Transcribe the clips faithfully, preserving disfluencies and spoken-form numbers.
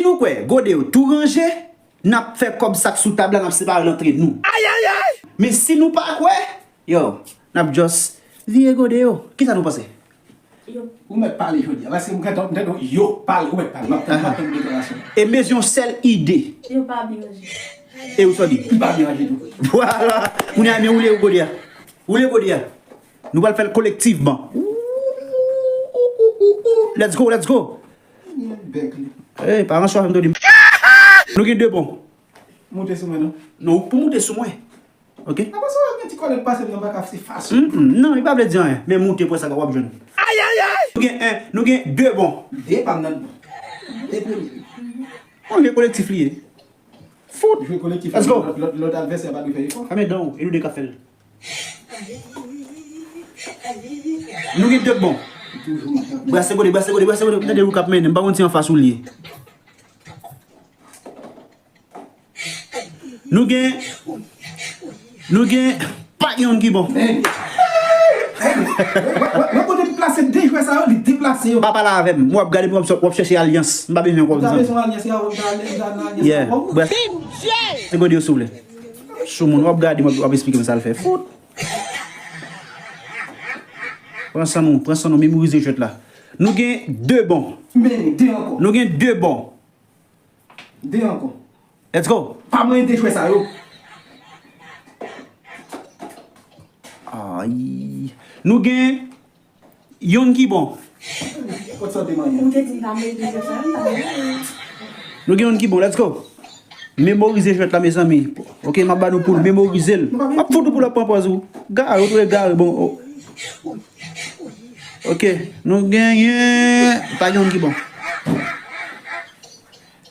Si nou kwè gode yo tou ranje, n ap fè kòb sa k sou tab la, n ap separe l antre nou. Men si nou pa kwè, yo, n ap just vire gode yo. Kisa nou panse? Ou mèt pale jodi a, paske m gentan tande yo pale, ou mèt pale, m ap tann, m ap tann deklarasyon. E bezwen yon sèl ide. Yo pa byen ranje. E ou sa w di? Li pa byen ranje tou. Vwala. Kounye a, men woule gode a. Woule gode a. Nou pral fè l kolektivman. Let's go, let's go. Bèk li. Ey, pa ranchwa fè m tande. Nou gen de bon. Moute sou mwen non. Non, ou pou moute sou mwen. Ok? Apa sa w ap gen ti kòlèt pase m nan pa ka se fason. Mm, mm, non, li pa vle di anyen. Men moute pou sa w ap jwenn. Ayayay! Nou gen en, nou gen de bon. De pa m nan bon. De premye. On jwe kolektif li ye. Fout. Jwe kolektif. Let's go. Lòt, lòt, lòt advèsè pa dwe fè efò. Fèmen dan w, e nou de k ap fè l. Nou gen de bon. Brase gode, brase gode, brase gode. Gade ou k ap mennen, m pa konn si anfas ou li ye. Nou gen, nou gen, pa gen youn ki bon. Wè, wè, wè kote m plase de jwè sa yo, li deplase yo. Pa pale avè m. W ap gade m, w ap, w ap chèche alyans. M pa bezwen kòb sa. Ou ta bezwen alyans la, ou ta, ou ta nan alyans la. Yeah. Bref. Se gode yo, souple. Sou moun, w ap gade m, w ap, w ap esplike m sa l fè. Fout. Pran san nou, pran san nou, memorize jwèt la. Nou gen de bon. Men, de ankò. Nou gen de bon. De ankò. Let's go. Pa manyen de jwè sa yo. Ay. Nou gen youn ki bon. Kot sa w te manyen? Ou te di m pa manyen de jwè sa yo, m pa manyen. Nou gen youn ki bon. Let's go. Memorize jwèt la, mezanmi. Ok, m ap ba nou pou l memorize l. M ap fout ou pou l ap pran pòz ou. Gare, ou twouve gare, bon. Oh. Ok, nou genyen. Pa gen youn ki bon.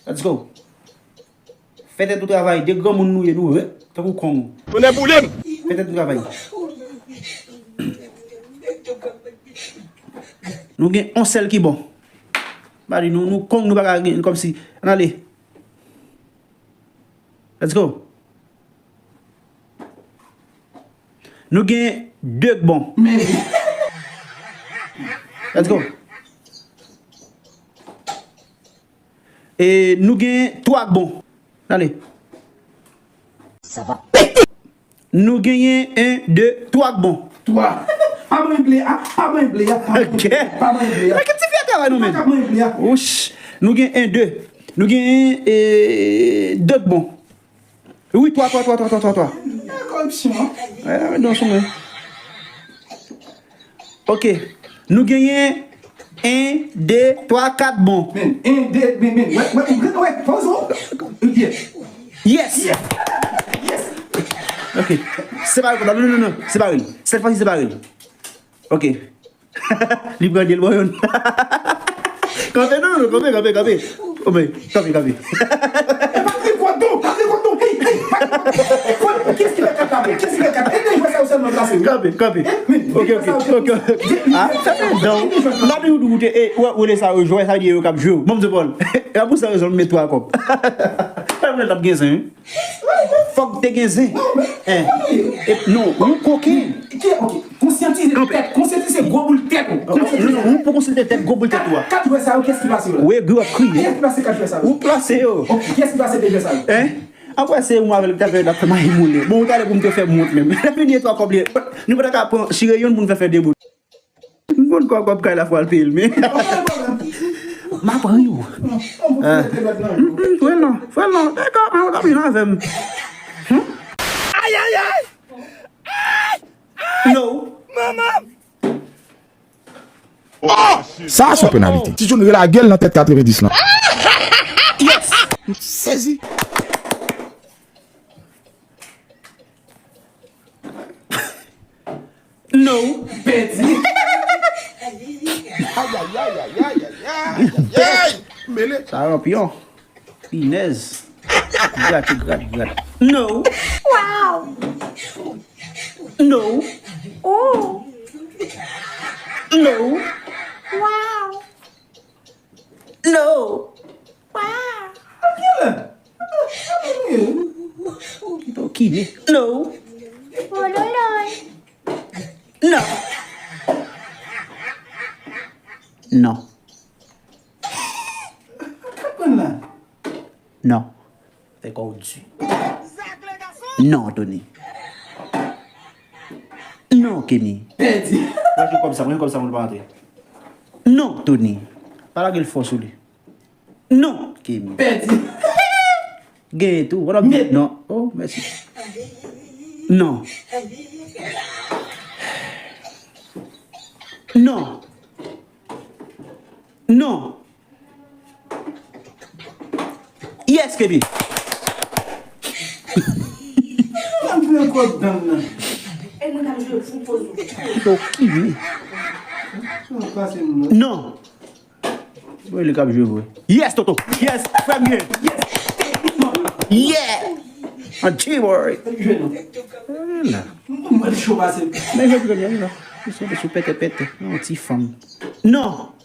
Let's go. Fè tèt ou travay, de granmoun nou ye, nou ret tankou kong. Tonnè boule m! Fè tèt ou travay. Nou gen on sèl ki bon. Ba di nou, nou kong, nou pa ka gen, kòmsi. Ann ale. Let's go. Nou gen de k bon. Men. Let's go. E nou gen twa k bon. Ale. Sa va pete. Nou genyen en, de, twa k bon. Twa. Pa manyen ble a, pa manyen ble a, pa manyen ble a, pa manyen ble a. Mwen ki ti fi a travay nou menm. Pa manyen ble a. Wouch. Nou gen en, de. Nou genyen, e, de k bon. Wi, twa, twa, twa. E koripsyon, an. Wè, non, sou mwen. Ok. Nou genyen en, de, twa, kat bon. Men, en, de, men, men, wè, wè, wè, wè, pòz ou. Yes. Yes. Yes. Ok. Separe kòb la. Non, non, non, non. Separe l. Sèt fwa si separe l. Ok. Li pran de l ban youn. Kanpe, non, non, kanpe, kanpe, kanpe. Kanpe, kanpe, kanpe. E pa trikòt non, pa trikòt non. Hey, hey, pa trikòt. Kiyès ki fè kat la, bro? Kiyès ki fè kat? E de jwè sa yo sèlman plase, wi. Kanpe, kanpe. Ok, ok, ok, ok. Ah, sa fè dan. N ap di ou doute, e, ou wè, ou wè sa yo jwe, sa di yo k ap jwe. Bon, Msye Paul. E pa pou sa rezon, m met twa kòb. Sa vle l ap gen zen, wi. Fòk te gen zen. Non, men, eh, non, ou koken. Ki, ok, konsyantize tèt, konsyantize gwo boul tèt ou. Non, non, ou pou konsyantize tèt gwo boul tèt ou a. Kat jwè sa yo, kiyès ki plase yo la? Ou egri, w ap kriye. Kiyès ki plase kat jwè sa yo? Ou plase yo. Ok, kiyès ki plase de jwè sa yo? Hein? Apre se ou avè l k t ap fè, t ap fè mayi moule. Bon, ou talè pou m te fè m wont menm. Lè fini e twa kòb li, nou pa ta ka pran chire youn pou n fè fè de boul. M konn kwa w ap kay la fwa l peye l, men. M ap ri w. Ah. Mm, mm, fè l non, fè l non. Dakò, an w ap vin avè m. Hmm? Ayayay! No. Manman! Sa a se yon penalite. Ti John relage l nan tèt katrevenndis lan. Yes! M sezi. No. Pèdi. Ayayay, ayayay, ayayay. Mele. Sa ranpyon. Pinèz. Grat, grat, grat. No. Wow. No. Oh. No. Wow. No. Wow. Kile? Kile? No. Pololoy. No. No. Aprann la. Non. Fè kò w di. Non, Tony. Non, Kenny. Pèdi. Mwen jwe kòb sa, mwen jwe kòb sa, mwen pa antre. Non, Tony. Pa lage l fò sou li. Non, Kenny. Pèdi. Genyen tou. What up? Non. Oh, mèsi. Non. Non. Non. Yes, Kenny. Mwen pran kòb dan nan. E moun ap jwe fout poz ou. Yo, Kenny. Pase moun. Non. Wè li k ap jwe vre. Yes, Toto. Yes, frè m ye. Yes. Yeah. An G-boy. Vwala. Mwen cho pase. Men jwe premye la. Li sou, li sou pètè pètè. Yon ti fanm. Non.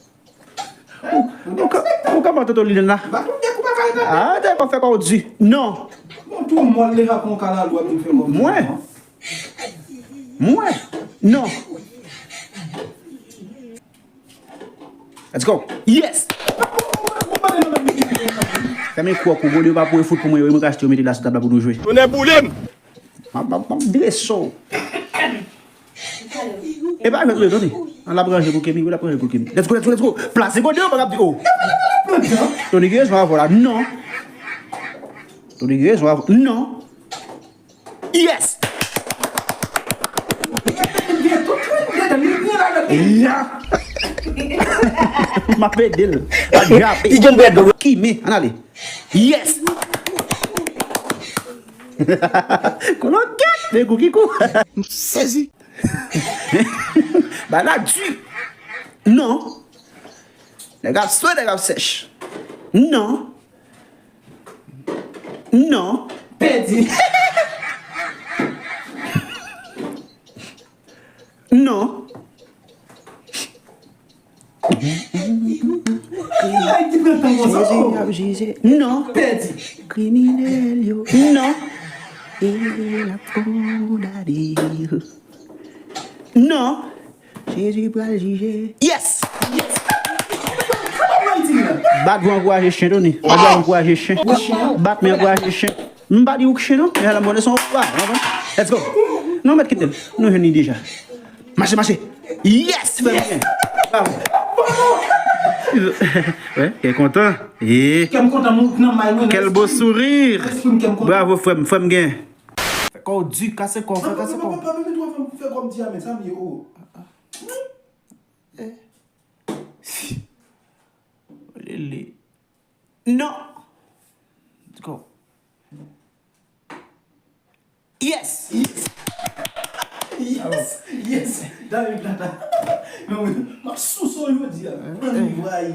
Ou, ou ka, ou ka ba Toto li la. Ah, te pa fè kò w di. Non. Bon, tou mòl deja pou yon kalalou ap vin fè kò. Mwen. Mwen. Non. Let's go. Yes. Fèmen kwòk ou, gode yo pa pou fout pou mwen, yo, mwen ka achte yo mete la sou tab la pou nou jwe. Tonnè boule m. M ap, m ap, m ap drese w. E pa jwèt vre, Tony. An l ap ranje pou Kenny, wi, l ap ranje pou Kenny. Let's go, let's go, let's go. Plase gode yo, pa k ap di, oh. Tony, gen rezon avè w la. Non. Tony, gen rezon avè w. Non. Yes! Ya! M ap ede l. Atrape. Kime, ann ale. Yes! Kolongyèt, men kou ki kou. M sezi. Bagay la di. Non. Nèg ap swe, nèg ap sèch. Non. Non. Pèdi. Non. Ay, ki pran tan konsa, oh. Jezi ap jije. Non. Pèdi. Kriminèl yo. Non. E l ap kondane yo. Non. Jezi pral jije. Yes! Bat pou ankouraje chen, Tony. Bat pou ankouraje chen. Bat men ankouraje chen. M pa di ou k chen non. Men la mwen son pa. Let's go. Non, mèt kite l. Nou jwenn li deja. Mache, mache. Yes, fè byen. Bravo. Wè, kè kontan. Kè m kontan, moun nan may mwen. Quel beau sourire. Bravo, frè m, frè m gen. Fè kò w di, kase kò w, fè kase kò w. Pa, pa, pa, pa, pa, pa, fè kò w di a, men sa m ye, oh. Eh. Lele. Non. Let's go. Yes. Yes. Yes. Yes. Dale, dale. Non, men, m ap souse w jodi a. Ann vwayi.